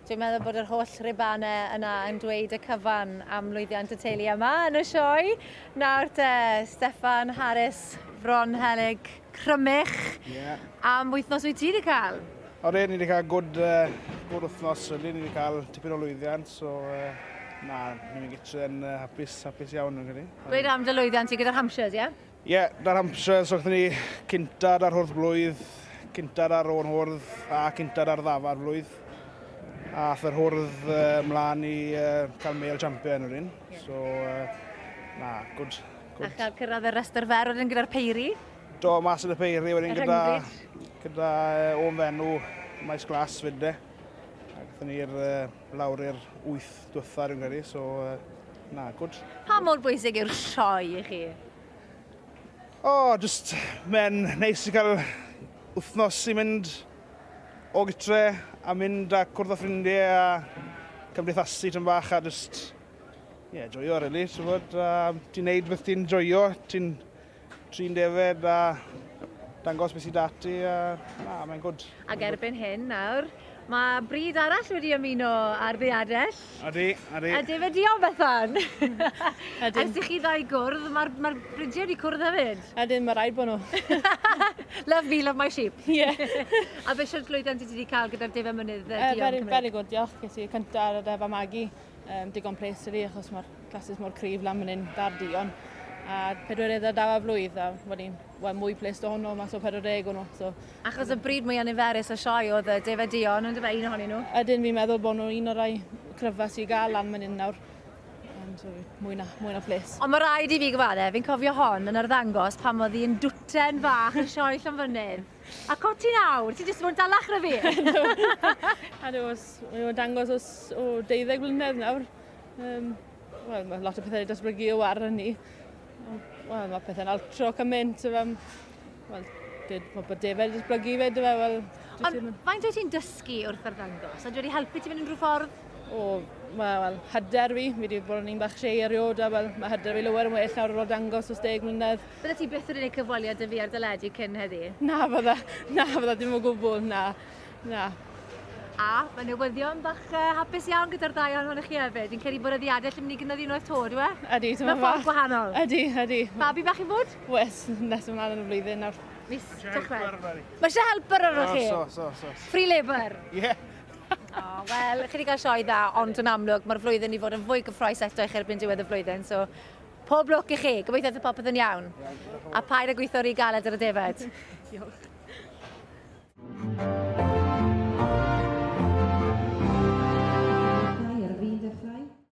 Dwi'n meddwl bod yr holl ribanau yna yn dweud y cyfan am lwyddiant y teulu yma yn y sioe. Nawr te, Steffan Harris, Fron Helyg, Crymych. Yeah. Am wythnos wyt ti wedi cael? Odi, ni wedi cael good, good wythnos, really. Ni wedi cael tipyn o lwyddiant, so na, ni'n mynd gytre yn hapus, hapus iawn, yn credu. Dweud am dy lwyddiant ti gyda'r Hampshires, ie? Yeah? Ie, yeah, da'r Hampshires, so ni cynta da'r hwrdd blwydd, cynta da'r o'n hwrdd a cynta da'r ddafar blwydd. A ath yr hwrdd mlaen i cael male champion wedyn. Yeah. So, na, good, good. A chael cyrraedd y rhestr fer wedyn gyda'r peiri? Do, mas yn y peiri wedyn gyda, gyda o'n fenw maes glas fyd de. A gathon ni'r lawr i'r 8 dwytha dwi'n credu, so na, good. Pa mor bwysig yw'r sioe i chi? O, oh, just, mae'n neis i cael wythnos i mynd o gytre a mynd a cwrdd â ffrindiau a cymdeithasu tyn bach a just, ie, yeah, joio, really, ti'n gwbod, a ti'n neud beth ti'n joio, ti'n trin defed a dangos beth sydd 'da ti a na, mae'n good. Ac erbyn hyn nawr, mae bryd arall wedi ymuno ar ddiadell. Odi, odi. A defed duon, Bethan. Ydyn. Ers i chi ddau gwrdd, mae'r ma bridiau wedi cwrdd hefyd. Ydyn, mae rhaid bod nhw. Love me, love my sheep. Ie. A beth siwt lwyddiant ti wedi cael gyda'r defed mynydd duon Very, Cymreig? Very good, diolch. Ges i cynta ar y defa magu. Digon ples i fi, achos mae'r classes mor cryf lan fan hyn da'r duon. A pedwerydd ar dafa flwydd, a wedyn, wel, mwy ples do honno, mas o 40 o'n nhw. So, Achos y bryd mwyaf niferus o sioe oedd y defed duon, ond fe un ohonyn nhw. Ydyn, fi'n meddwl bod nhw'n un o'r rai cryfa sy'n gael lan fan hyn nawr. So, mwy na ples. Ond mae rhaid i fi gyfadde, fi'n cofio hon yn arddangos pan oedd hi'n dwten fach yn sioe Llanfynydd. A co ti nawr, ti jyst bod yn dalach na fi. A dwi os, mae'n dangos os o 12 blynedd nawr. Wel, mae lot o pethau wedi datblygu o war hynny. Wel, mae pethau'n altro cymaint. Wel, dyd, mae bod defed wedi datblygu fyd, fe, wel. Ond faint wyt ti'n dysgu wrth arddangos? A dwi wedi helpu ti fynd unrhyw ffordd? O, wel, hyder fi. Fi wedi bod yn un bach shy erioed, a wel, mae hyder fi lawer yn well nawr ar ôl dangos os 10 mlynedd. Bydde ti byth wedi gwneud cyfweliad 'da fi ar deledu cyn heddi? Na fydda dim o gwbl, na, na. A mae newyddion bach hapus iawn gyda'r ddau ohonoch chi hefyd. Fi'n credu bod y ddiadell yn mynd i gynyddu unwaith to, dwi e? Ydy, ti'n Mewn ffordd gwahanol. Ydy. Babi bach i fod? Wes, nes ymlaen yn y flwyddyn nawr. Mis Tachwedd. Mae eisiau helper arnoch chi? So, so, so. Free labour. Ie. Oh, wel, chi wedi cael sioe dda, ond yn amlwg, mae'r flwyddyn i fod yn fwy gyffrous eto i chi erbyn diwedd y flwyddyn, so pob lwc i chi. Gobeithio fydd popeth yn iawn. A paid â gweithio rhy galed ar y defed. Diolch.